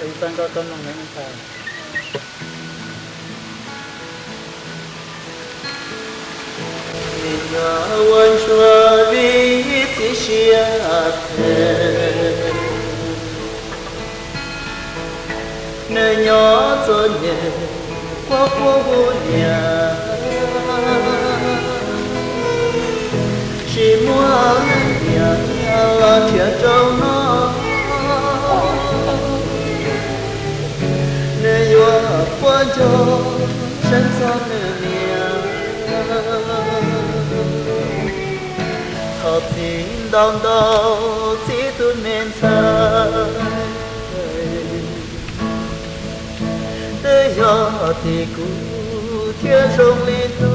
Ib txoj nkauj tuaj mloog me ntxhais. Nws yuav ua ntsuag vim txiv siab phem, nws nyob txom nyem quaj quaj hu niam, tsis muaj leej niam los nrhiav rau noj. Nws yuav quaj nco seeb txog nws niam, thaum txiv ntaus ntaus txiv tus me ntxhais. Twb yog tim kuv thiaj zoo li no.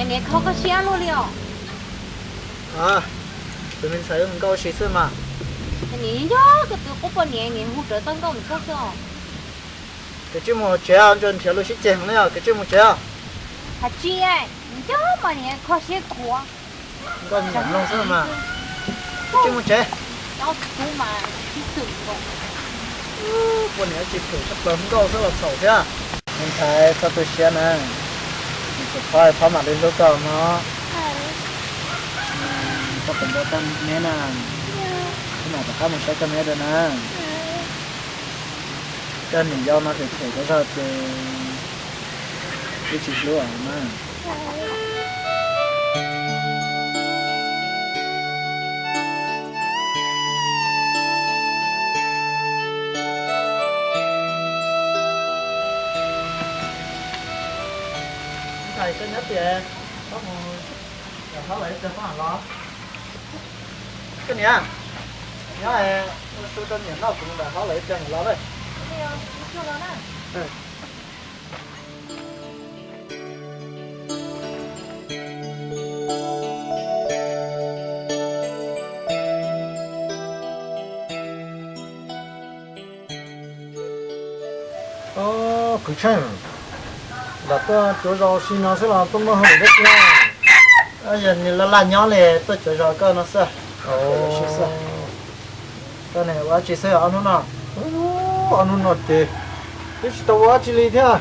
Niam kho koj siab luaj li os. Tus me ntxhais wb hu nkauj ua si xwb mas. Niam nco koj tus qub poj niam, niam hu rawv txoj nkauj mus txog xwb os. Kav tsij mus tsev, nrog nrhiav lub sib ceg ne, kav tsij mus tsev. Hais tsis, nco mas niam kho siab khuav. Nkauj nyiam mloog xwb mas. Kav tsij mus tsev. Poj niam tsis phem tshaj plaws, nkauj xwb los txhaum thiab. Me ntxhais, txhob tu siab na. Nws tsis phob, phob mam li hlub koj no. Koj tus npau taws me na, wb mam rov qab mus saib koj me dua na. Koj niam yau no phem phem tas zog ces wb tsis hlub na. Ntxhais, koj nyob tias, koj mus, hlob lawv ib pliag koj mam los. Koj niam, nyob ua su rau niam noj, kuv mus nram hlob lawv ib pliag mam los lawm. Kwv Tsheej, nram tuaj cuav zos ua si no xwb los tuaj muaj hauj lwm dab tsi? Yog nws laj laj nyob li, tuaj cuav zos koj no xwb. Koj ua dab tsi xwb? Ob hnub no, ob hnub no ces twb tsis tau ua dab tsi li thiab.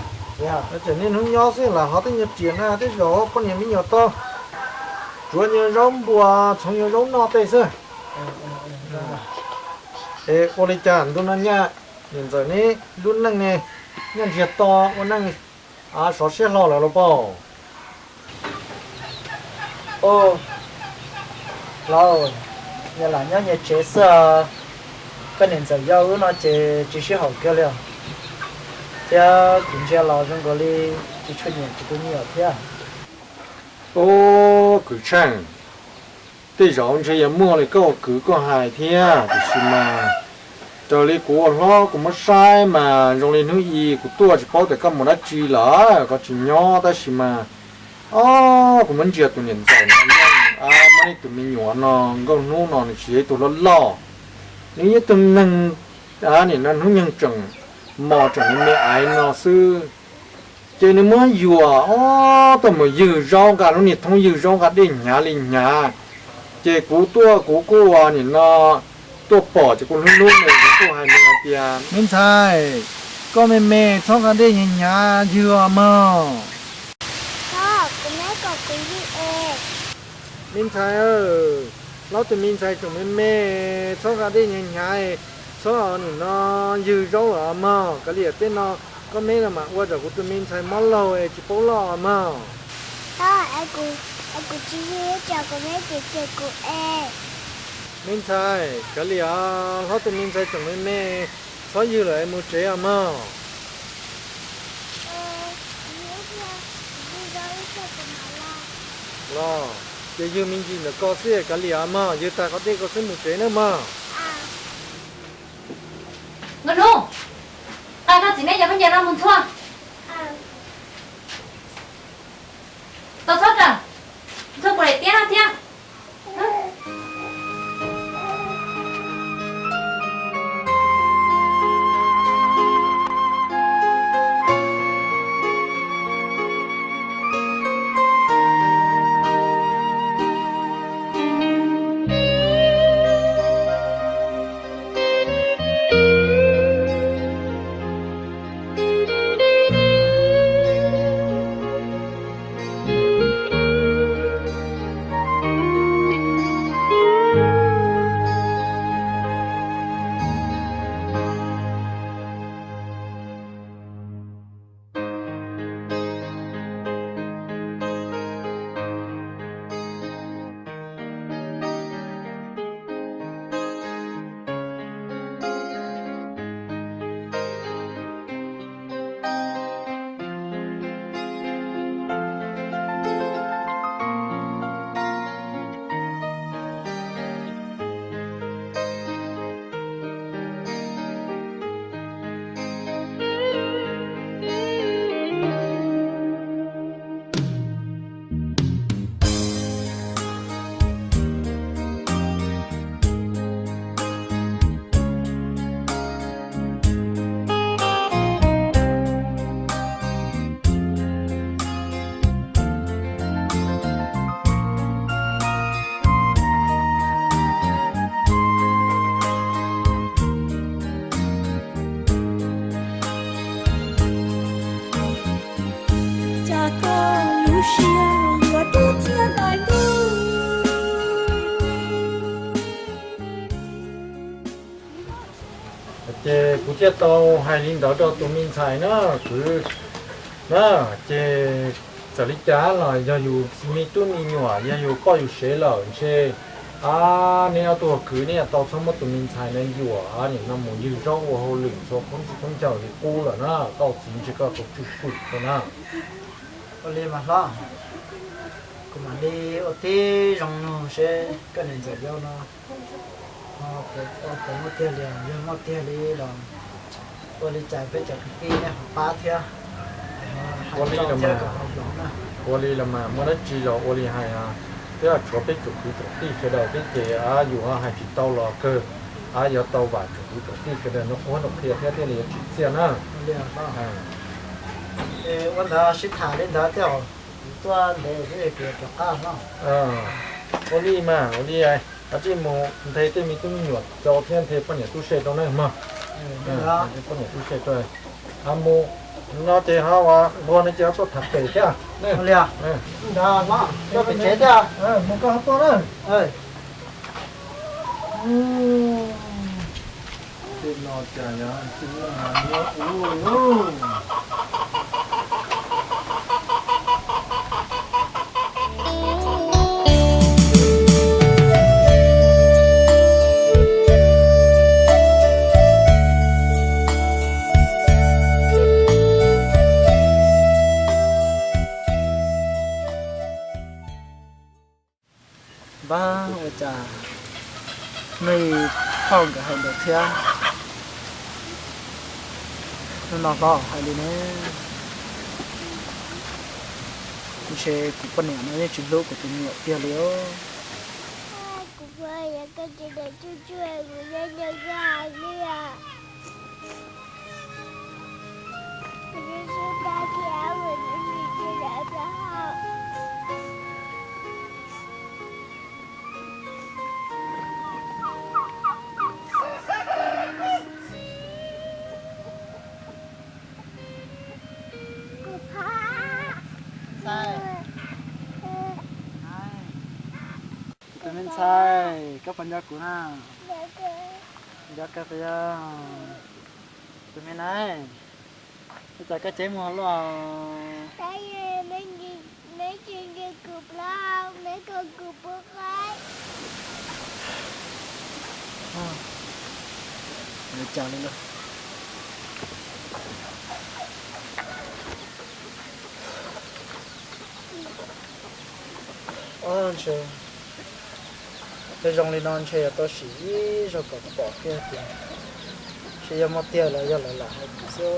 Ces niaj hnub nyob xwb, lam hov tej nyuag riam na, tej zaum poj niam me nyuam tau tsuav nyuag zaub npua, txhoov nyuag zaub noj tej xwb. Es ua li cas ntu no nyaj niam ntxawm neb lub neej ne, nyaj ntsiag to ua neej sov siab hlo lawm los paub? Laus, nyias lam nyob nyias tsev xwb. Koj niam ntxawm yau wb no ces tsis sib haum kiag li os. Thiab kuv ntsia los zoo nkaus li tsis tshua nyiam kuv tus me nyuam thiab. Ub, Kwv Tsheej, tej zaum ntshe yuav muaj li koj ua kwv koj hais thiab, tiam sis mas raws li kuv ua hlob kuv muab saib mas zoo li hnub i kuv tuaj tsis paub tias koj mus dab tsi lawm, koj tsis nyob, tab sis mas, o, kuv muab ntsia tus niam ntxawm no, muab tus me nyuam no, Nkauj Hnub no nws tsis yog ib tug hluas loj, nws yog ib tug neeg, nim no hnub nyoog tseem mos tseem me me aiv no xwb. Ces nws muab yuam, o, tuaj mus ywg zaub nqa lub niag thoob ywg zaub nqa dej hnyav li hnyav. Ces kuv tuaj kuv kuj ua nim no tuaj pom ces kuv hlub hlub nws, kuv kuj hais nws hais tias, me ntxhais, koj me me txhob nqa dej hnyav hnyav ywg os mog. Me ntxhais, hlob tus me ntxhais tseem me me, txhob nqa dej hnyav hnyav, txhob nim no ywg zaub os mog. Kav liam tej no koj meb los mam ua tsam kuv tus me ntxhais mob laug es tsis paub loj os mog. Me ntxhais, kav liam, hlob tus me ntxhais tseem me me, txhob ywg lawm es mus tsev os mog. Los, ces ywg me ntsis ntawm ko xwb, kav liam mog, ywg tag qhov dej ko xwb mus tsev nawb mog. Nkauj Hnub, qai koj txiv neej cov khaub ncaws no mus ntxhua. Tau txhob rawm, ntxhua puas daim tiab no thiab. Thiaj tau hais li ntawd rau tus me ntxhais na, kwv na, ces txawm li cas los yog yus me tub me nyuam, yog yus poj yus sev lawm ntshe, a, neb ob tug kwv neb yuav tau txhob muab tus me ntxhais no yuam, nim no mus ywg zaub ua hauj lwm ntxhua qoob txi qoob ncaug li qub lawm na, tau txiv ntshe koj tau tswj swm koj na. Ua li mas hlob, kuv mam li ua tib zoo nug seb koj niam ntxawm yau no puas muaj tiag li, yog muaj tiag li los ua li cas peb cov kwv tij nej ho pab thiab, hais rau thiab kom tau hloov na. Ua li los mas muaj dab tsi los ua li hais, peb tshuav peb tsoom kwv tsoom tij sawv daws peb ces yus ho hais tsis tau los kawg, yuav tau vam tsoom kwv tsoom tij sawv daws nrog qhuab nrog qhia thiab thiaj li yuav tsim txiaj na. Ua ntawd sib tham li ntawd thiab, kuv tuaj ntev thiab kuv yuav rov qab no. Ua li mas ua li, kav tsij mus nthe tej me tub me nyuam rau thiab nthe poj niam tub se rau na mog. Poj niam tub se rau. Mus no ces ho ua nqua no ces ho tuaj tham pem thiab. Ntawd no, koj pem tsev thiab. Mus koj ho tuaj na. Tej no cas yog tsis muaj hais muab ua lauj. Npab, ua cas nej phauj nkawd hais ntawd thiab? Hnub no hlob hais li ne, ntshe kuv poj niam no yeej tsis hlub kuv tus me nyuam tiag li os. Kuv poj niam, koj tsis txhob tsuj tsuj kuv, nyob nyob koj hais li os. Kuv tsis txhob dag thiab, kuv tsis txhob dag. Tus me ntxhais, koj puas nco kuv na? Nco kawg puas yog? Tus me na, ua cas koj ceb muag luaj? Neb tsis ntseeg kuv plaub, neb kom kuv pub qaib. Ua cas li lauj? Ob, ntshe peb zoo li no ntshe yuav tau sim ib zaug kom pom kiag tias ntshe yog muaj tiag los yog lawv lam hais kuv xwb.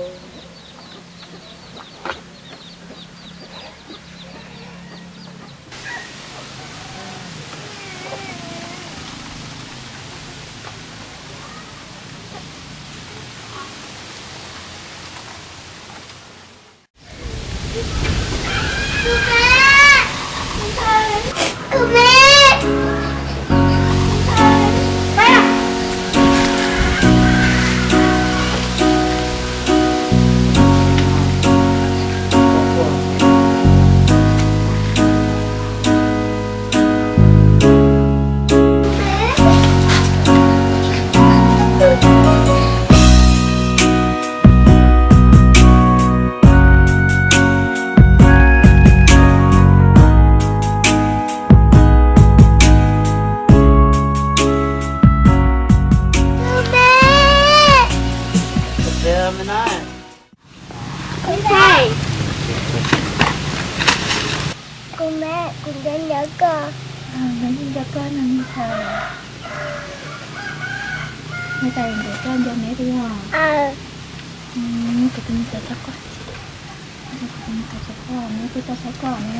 Kuv me, kuv nco nco koj. Nco nco koj no me ntxhais. Me ntxhais, nkawd koj nco me li os. Kuv tus me ntxhais txhob quaj, kuv tus me ntxhais txhob quaj, neb peb koj txhob quaj na.